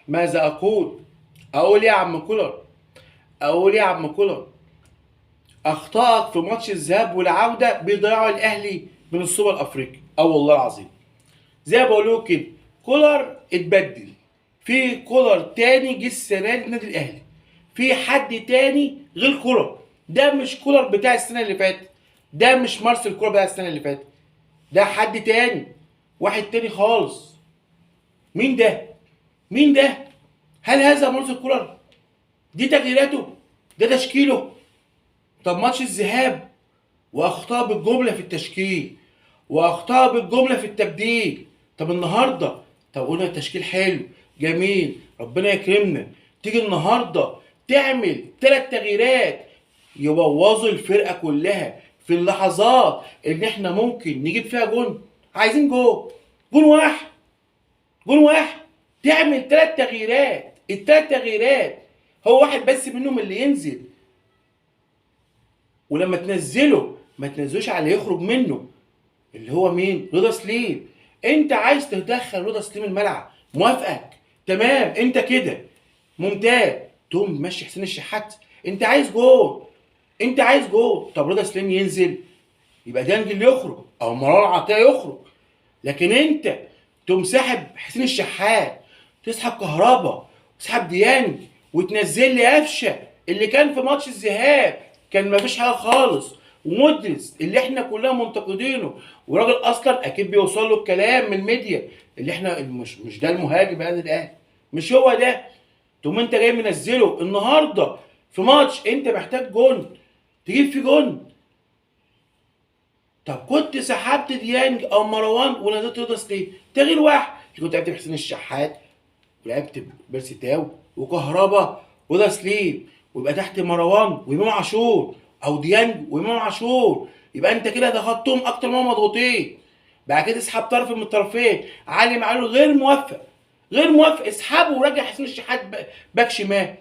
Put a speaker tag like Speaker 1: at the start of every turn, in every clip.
Speaker 1: ماذا اقول؟ اقول يا عم كولر، اقول يا عم كولر، اخطائك في ماتش الذهاب والعودة بيضيعوا الاهلي من السوبر الافريقي. اه والله العظيم زي ما بقول لكم كده، كولر اتبدل، في كولر تاني جه السنة دي النادي الاهلي، في حد تاني غير كولر. ده مش كولر بتاع السنة اللي فاتت، ده مش مارسيل كولر بتاع السنة اللي فاتت، ده حد تاني، واحد تاني خالص. مين ده؟ مين ده؟ هل هذا مارسيل كولر؟ دي تغييراته؟ ده تشكيله؟ طب ماتش الذهاب واخطاء بالجملة في التشكيل، واخطاء بالجملة في التبديل. طب النهارده، طب قلنا التشكيل حلو جميل ربنا يكرمنا، تيجي النهارده تعمل 3 تغييرات يبوظوا الفرقة كلها في اللحظات اللي احنا ممكن نجيب فيها جون. عايزين جون، جون واحد، جون واحد. تعمل 3 تغييرات، ال3 تغييرات هو واحد بس منهم اللي ينزل، ولما تنزله ما تنزلوش على اللي يخرج منه اللي هو مين؟ رضا سليم. انت عايز تدخل رضا سليم الملعب، موافقك تمام، انت كده ممتاز، تقوم ماشي حسين الشحات. انت عايز جول، انت عايز جول. طب رضا سليم ينزل يبقى ديانج اللي يخرج او مروان عطية يخرج، لكن انت تقوم ساحب حسين الشحات، تسحب كهربا وتسحب ديانج وتنزل لي قفشه اللي كان في ماتش الذهاب كان مفيش حاجة خالص، ومدرس اللي احنا كلنا منتقدينه، وراجل اصلا اكيد بيوصل له الكلام من الميديا اللي احنا مش ده المهاجم هذا الاهلي، مش هو ده. تقوم انت جاي منزله النهارده في ماتش انت محتاج جون، تجيب فيه جون. طب كنت سحبت ديانج او مروان ونزلت رضا سليم، تغيير واحد. كنت لعبت بحسين الشحات ولعبت بيرسي تاو وكهربا ورضا سليم، ويبقى تحت مروان وامام عاشور او ديانج وامام عاشور، يبقى انت كده ضغطتهم اكتر ما هم مضغوطين. بعد كده تسحب طرف من الطرفين، علي معلول غير موفق، غير موفق، اسحبه ورجع حسين الشحات باك شمال،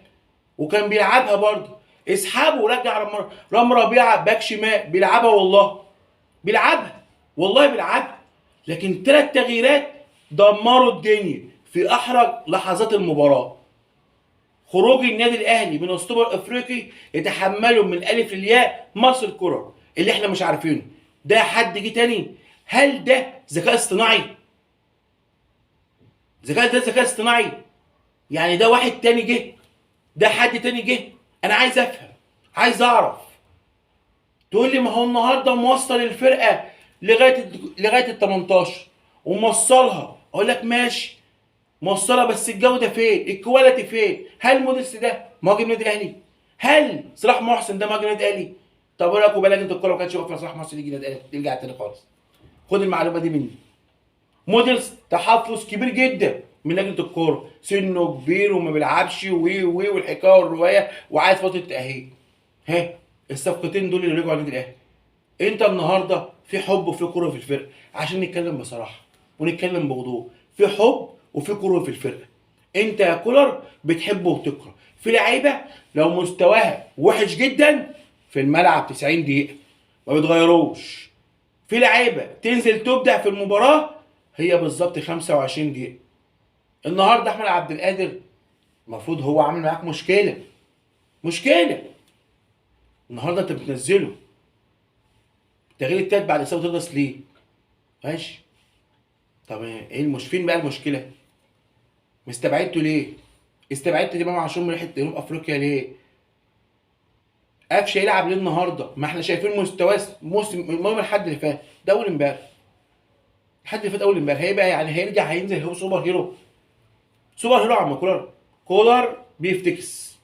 Speaker 1: وكان بيلعبها برضه، اسحبه ورجع رام ربيعة باك شمال، بيلعبها والله، بيلعبها والله بيلعبها. لكن 3 تغييرات دمروا الدنيا في احرج لحظات المباراة. خروج النادي الاهلي من السوبر الافريقي يتحمله من الالف للياء مارسيل كولر اللي احنا مش عارفينه. ده حد جه تاني؟ هل ده ذكاء اصطناعي؟ ذكاء ده ذكاء اصطناعي؟ يعني ده واحد تاني جه؟ ده حد تاني جه؟ انا عايز افهم، عايز اعرف. تقول لي ما هو النهارده موصل الفرقة لغاية ال 18 وموصلها، اقول لك ماشي موصلها، بس الجودة فين؟ ال quality فين؟ هل موديست ده مهاجم النادي الاهلي؟ هل صلاح محسن ده مهاجم النادي الاهلي؟ طب اقول لك وبالك انت الكورة ما كانتش واقفة صلاح محسن يجي النادي الاهلي، ترجع تاني خالص. خد المعلومة دي مني. موديست تحفظ كبير جدا من لجنة الكورة، سنة كبير وما بيلعبش وي وي والحكاية والرواية وعايز فترة تاهيل. ها الصفقتين دول اللي رجعوا النادي الاهلي. انت النهارده في حب وفي كورة في الفرقة، عشان نتكلم بصراحة ونتكلم بوضوح، في حب وفي كورة في الفرقة. انت يا كولر بتحبه وتكره. في لعيبة لو مستواها وحش جدا في الملعب 90 دقيقة ما بيتغيروش، في لعيبة تنزل تبدع في المباراة هي بالظبط 25 دقيقة. النهارده احمد عبد القادر المفروض هو عامل معاك مشكلة، مشكلة. النهارده انت بتنزله التغيير التالت بعد اصابه رضا سليم، ماشي. طب ايه فين بقى المشكلة؟ مستبعدته ليه؟ استبعدت امام عاشور من ريحه جنوب افريقيا ليه؟ قفشه يلعب ليه النهارده؟ ما احنا شايفين مستواه موسم المهم الحد اللي فات ده اول امبارح، الحد اللي فات اول امبارح هيبقى يعني هيرجع هينزل هو super hero، super hero عم كولر. كولر بيفتكس،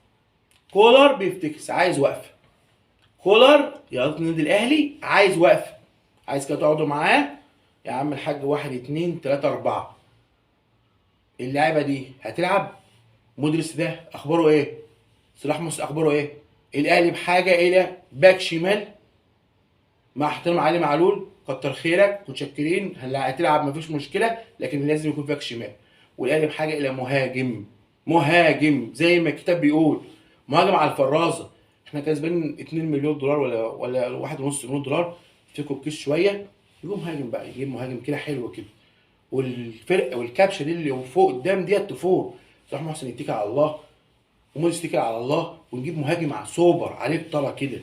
Speaker 1: كولر بيفتكس، عايز وقفه. كولر يا النادي الاهلي عايز وقفه، عايز كده تقعدوا معاه يا عم الحاج 1 2 3 4. اللعيبة دي هتلعب؟ مدرس ده اخباره ايه؟ صلاح محسن اخباره ايه؟ الاهلي بحاجة الى باك شمال مع احترام علي معلول، كتر خيرك متشكرين، هتلعب مفيش مشكلة، لكن لازم يكون باك شمال. والاهلي بحاجة الى مهاجم، مهاجم زي ما الكتاب بيقول، مهاجم على الفرازه. احنا كسبانين 2 مليون دولار ولا 1.5 مليون دولار، فيكم كيس شوية، يجيب مهاجم بقى، يجيب مهاجم كده حلو كده. والفرقة والكبشه دي اللي فوق قدام ديت تفور. صلاح محسن يتكل على الله، وموديست يتكل على الله، ونجيب مهاجم على سوبر عليه الطلة كده،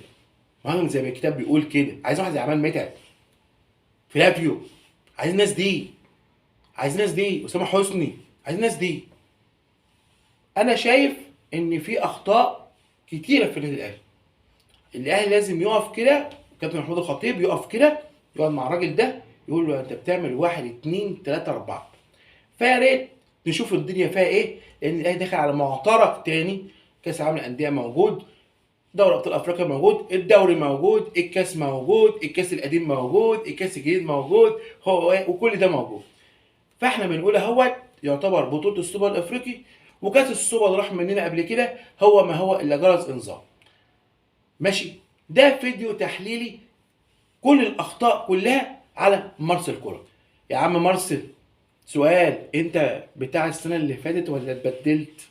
Speaker 1: مهاجم زي ما الكتاب بيقول كده. عايز واحد زي عماد متعب، فلافيو، عايز الناس دي، عايز الناس دي، اسامة حسني، عايز الناس دي. انا شايف ان في اخطاء كتيرة في النادي الاهلي. الاهلي لازم يقف كده، كابتن محمود الخطيب يقف كده، يقعد مع الراجل ده يقول له انت بتعمل 1 2 3 4. فيا ريت نشوف الدنيا فيها ايه، لان الاهلي داخل على معترك تاني. كاس العالم للاندية موجود، دوري ابطال افريقيا موجود، الدوري موجود، الكاس موجود، الكاس القديم موجود، الكاس الجديد موجود، هو وكل ده موجود. فاحنا بنقول اهوت يعتبر بطوله السوبر الافريقي وكاس السوبر راح مننا قبل كده، هو ما هو الا جرس انذار. ماشي، ده فيديو تحليلي كل الاخطاء كلها على مارسيل كولر. يا عم مارسيل، سؤال، انت بتاع السنة اللي فاتت ولا اتبدلت؟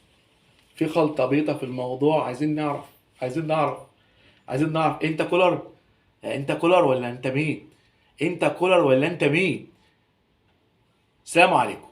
Speaker 1: في خلطه بيضة في الموضوع، عايزين نعرف، عايزين نعرف، عايزين نعرف. انت كولر؟ انت كولر ولا انت مين؟ انت كولر ولا انت مين؟ سلام عليكم.